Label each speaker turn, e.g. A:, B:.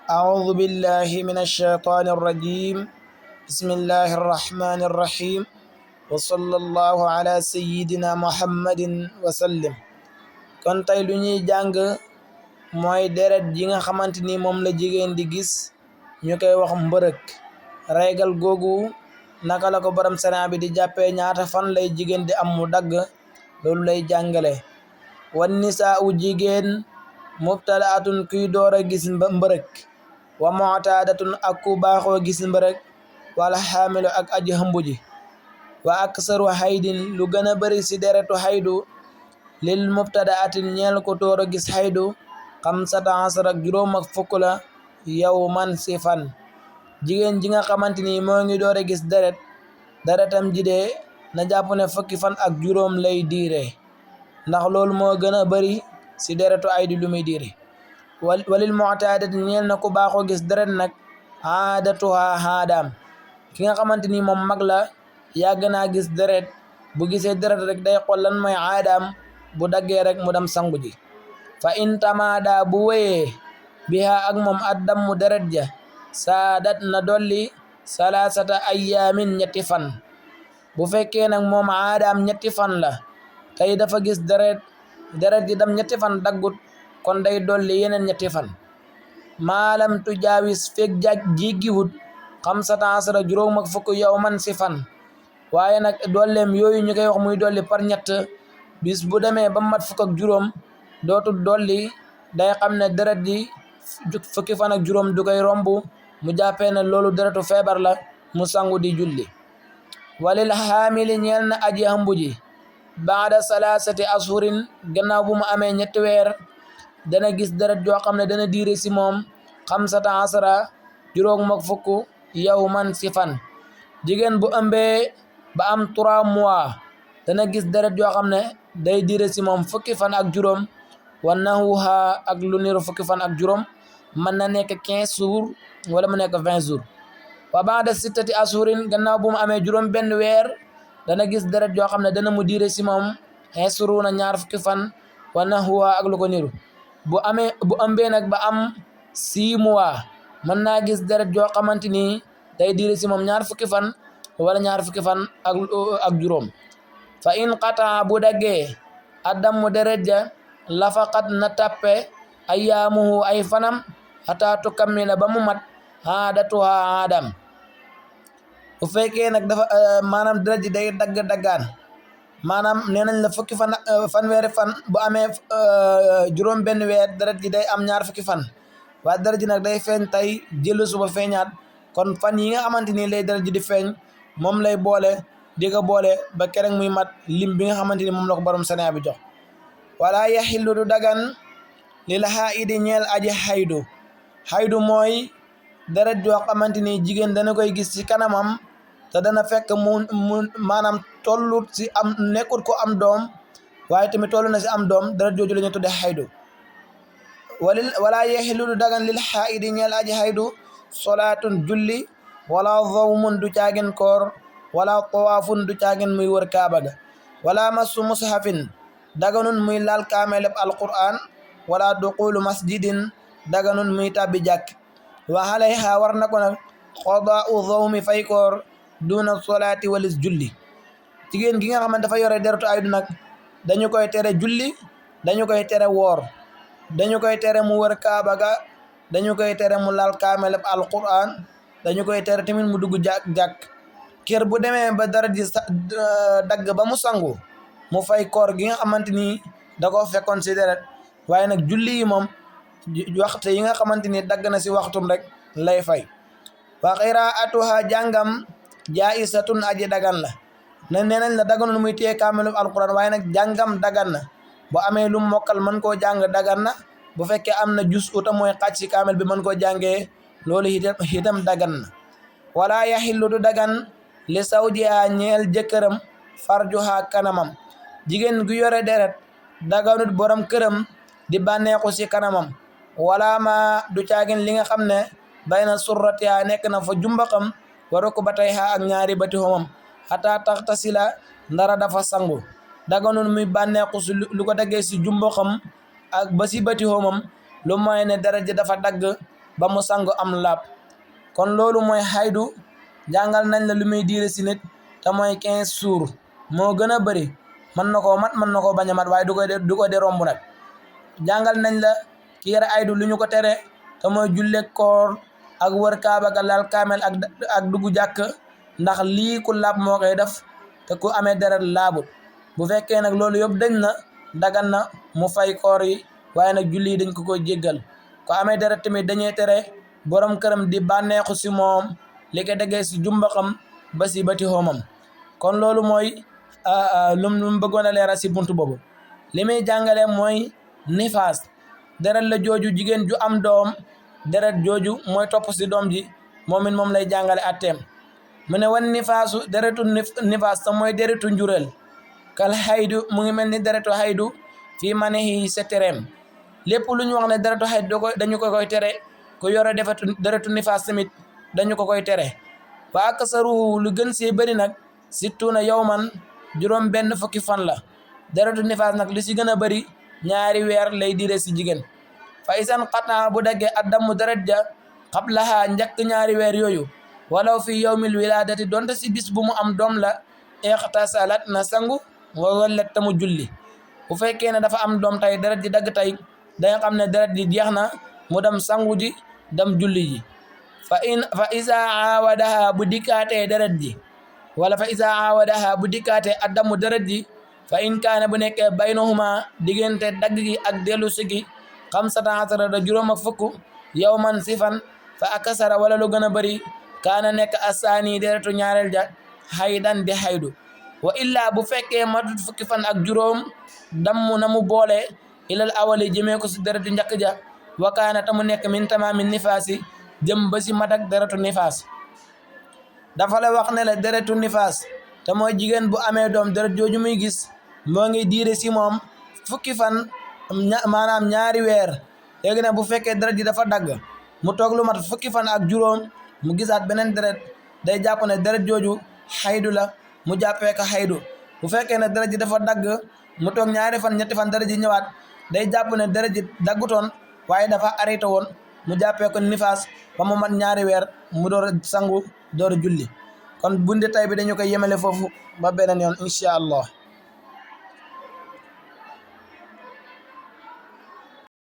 A: أعوذ بالله من الشيطان الرجيم بسم الله الرحمن الرحيم وصلى الله على سيدنا محمد وسلم kon tey lu ñuy jàng mooy deret ji nga xamante ni moom la jigéen di gis ñu koy wax mbërëk raygal googu naka la ko borom sena bi di jàppee ñaata fan lay jigéen di am mu dagg loolu lay jàngale wan nisaa u jigéen mubtalaatun kuy door a gis mbërëk wa mu'tadatun ak ku baaxoo gis mbërëk wala xaamilu ak aji hëmbu ji wa aksaru haydin lu gën a bari ci deretu haydu lil mubtadaatin ñeel ko door a gis haydu 15 ak juróom ak fukk la yawman ci fan jigéen ji nga xamante ni moo ngi door a gis deretam ji de na jàpp ne fukki fan ak juróom lay diire ndax loolu moo gën a bari ci deretu haydu lu muy diire walil mu'tadati ñeel na ku baaxoo gis deret nag aadatuha haadaam ki nga xamante ni moom mag la yàgg naa gis deret bu gisee deret rek day xool lan mooy aadaam bu daggee rek mu dem sangu ji fa in tamaada bu wéyee biha ak moom addam mu deret ja saadat na dolli salaasata ayyaamin ñetti fan bu fekkee nag moom aadaam ñetti fan la tey dafa gis deret ji dem ñetti fan daggut kon day dolli yeneen ñetti fan maalam tu jaawis fekk jiggiwut 15 juróom ak fukk yawman ci fan waaye nag dolleem yooyu ñu koy wax muy dolli par ñett bis bu demee ba mat fukk ak juróom dootul dolli day xam ne deret ji fukki fan ak juróom du koy romb mu jàppee ne loolu deretu feebar la mu sangu di julli walil xaamili ñeel na aji hëmbu ji baada salaasati ashurin gannaaw bu mu amee ñetti weer dana gis deret joo xam ne dana diire ci moom 15 juróom ak fukk yawman ci fan jigéen bu ëmbee ba am 3 mois dana gis deret joo xam ne day diire ci moom fukki fan ak juróom wa nahuha ak lu niru fukki fan ak juróom mën na nekk 15 jours wala mu nekk 20 jours wa baada sittati ashurin gannaaw bu mu amee juróom benn weer dana gis deret joo xam ne dana mu diire ci moom 20 ñaar fukki fan wa nahuha ak lu ko niru bu ëmbee nag ba am 6 mois mën naa gis deret joo xamante ni day diire ci moom ñaar fukki fan wala ñaar fukki fan ak juróom fa in qataa bu daggee addam mu deret ja lafaqat na tappe ayyaamuhu ay fanam hatta tukammila ba mu mat aadatuha aadam bu fekkee nag dafa maanaam deret ji day daggaan maanaam nee nañ la fukki fan fanweeri fan bu amee juróom benn weer deret ji day am ñaar fukki fan waaye deret ji nag day feeñ tey jëlu suba feeñaat kon fan yi nga xamante ni lay deret ji di feeñ moom lay boole di ko boole ba kerek muy mat lim bi nga xamante ni moom la ko borom sene bi jox wala yaxillu du dagan lil haidi ñeel aji xaydu mooy deret joo xamante ni jigéen dana koy gis ci kanamam te dana fekk mu maanaam tollut ci am nekkut ko am doom waaye tamit tollu na ci am doom deret jooju la ñu tudde xaydu wala yaxillu du dagan lil haidi ñeel aji xaydu solaatun julli wala zawmun du caagin koor wala tawaafun du caagin muy wër kaaba ga wala massu mushafin daganun muy laal kaameleb alquran wala duqulu masjidin daganun muy tabbi jàkk wa alayha war na ko nag qadaa'u zawmi fay koor duna solaati walis julli jigéen gi nga xam ne dafa yore deretu aydu nag dañu koy tere julli dañu koy tere woor dañu koy tere mu wër kaaba ga dañu koy tere mu laal kaameleb alquran dañu koy tere tamit mu dugg jàkk kër bu demee ba dara ji dagg ba mu sangu mu fay koor gi nga xamante ni da ko fekkoon ci deret waaye nag julli yi moom waxtu yi nga xamante ni dagg na ci waxtum rek lay fay wa qiraatuha jàngam jaisatun aji dagan la ne nee nañ la daganul muy téye kaameleb alquran waaye nag jàngam dagan na bu amee lu mokkal mën koo jàng dagan na bu fekkee am na jus uta mooy xaaj ci kaamel bi mën koo jàngee loolu itam dagan na wala yaxillu du dagan li sawjiha ñeel jëkkëram farjuha kanamam jigéen gu yore deret daganut borom këram di bànneexu ci kanamam wala ma du caagin li nga xam ne bayna surratiha nekk na fa jumbaxam wa rukbatayha ak ñaari bati homam hatta taxtasila ndara dafa sangu daganut muy bànneexu ci lu ko daggee ci jumbaxam ak ba ci bati homam lu mooy ne deret ji dafa dagg ba mu sangu am laab. kon loolu mooy xaydu jàngal nañ la lu muy diire si nit te mooy 15 jours moo gën a bëri mën na koo mat mën na koo bañ a mat waaye du ko de romb nag. jàngal nañ la ki yara aydu lu ñu ko tere te mooy julle koor ak wër kaaba ga laal kaamel ak dugg jàkk ndax lii ku laab moo koy def te ku amee deret laabut. bu fekkee nag loolu yëpp dañ na dagan na mu fay koor yi waaye nag julli yi dañ ko koy jéggal. ko amee deret tamit dañuy tere borom këram di bànneexu si moom li ko déggee si jumbaxam ba si bati xoomam. kon loolu mooy lu mu bëggoon a leeral si buntu boobu. li muy jàngale mooy nifaas deret la jooju jigéen ju am doom deret jooju mooy topp si doom ji moom it moom lay jàngale atteem. mu ne wan nifaasu deretu nifaas te mooy deretu njureel kal xaydu mu ngi mel ni deretu xaydu fii manehi sa tereem. lépp lu ñu wax ne deretu xaydu dañu ko koy tere ku yore deretu nifaas tamit dañu ko koy tere. wa aksaruhu lu gën see bëri nag sittuna yawman juróom benn fukki fan la. deretu nifaas nag li si gën a bëri ñaari weer lay diire si jigéen. fa isan xataa bu daggee addamu deret ja xablaha njëkk ñaari weer yooyu walaw fi yawmil wiladati donte si bis bu mu am doom la ixtasalat na sangu wa wallat tamu julli. bu fekkee ne dafa am doom tay deret ji dagg tay danga xam ne deret ji jeex na mu dem sangu ji dem julli ji. fa isa awadaha bu dikkaatee deret ji wala fa isa awadaha bu dikkaatee addamu deret ji fa in kaane bu nekkee baynahuma diggante dagg gi ak dellu sigi 15 da juróom ak fukk yawman sifan fa akasara wala lu gën a bëri kaana nekk asaani deretu ñaareel ja xaydan di xaydu. wa illa bu fekkee matut fukki fan ak juróom dammu na mu boole ilal awali jëmee ko si deretu njëkk ja wa kaana ta mu nekk min tamaami nifaasi jëm ba si matak deretu nifaas. dafa la wax ne la deretu nifaas te mooy jigéen bu amee doom deret jooju muy gis moo ngi diire si moom fukki fan maanaam ñaari weer. léegi nag bu fekkee deret ji dafa dagg mu toog lu mat fukki fan ak juróom mu gisaat beneen deret day jàpp ne deret jooju xaydu la mu jàppee ko xaydu. bu fekkee ne deret ji dafa dagg mu toog ñaari fan ñetti fan deret ji ñëwaat day jàpp ne deret ji daggutoon waaye dafa arrêté woon mu jàppee ko nifaas ba mu mat ñaari weer mu door a sangu door a julli. kon bundi tay bi dañu koy yemale foofu ba beneen yoon incha allah.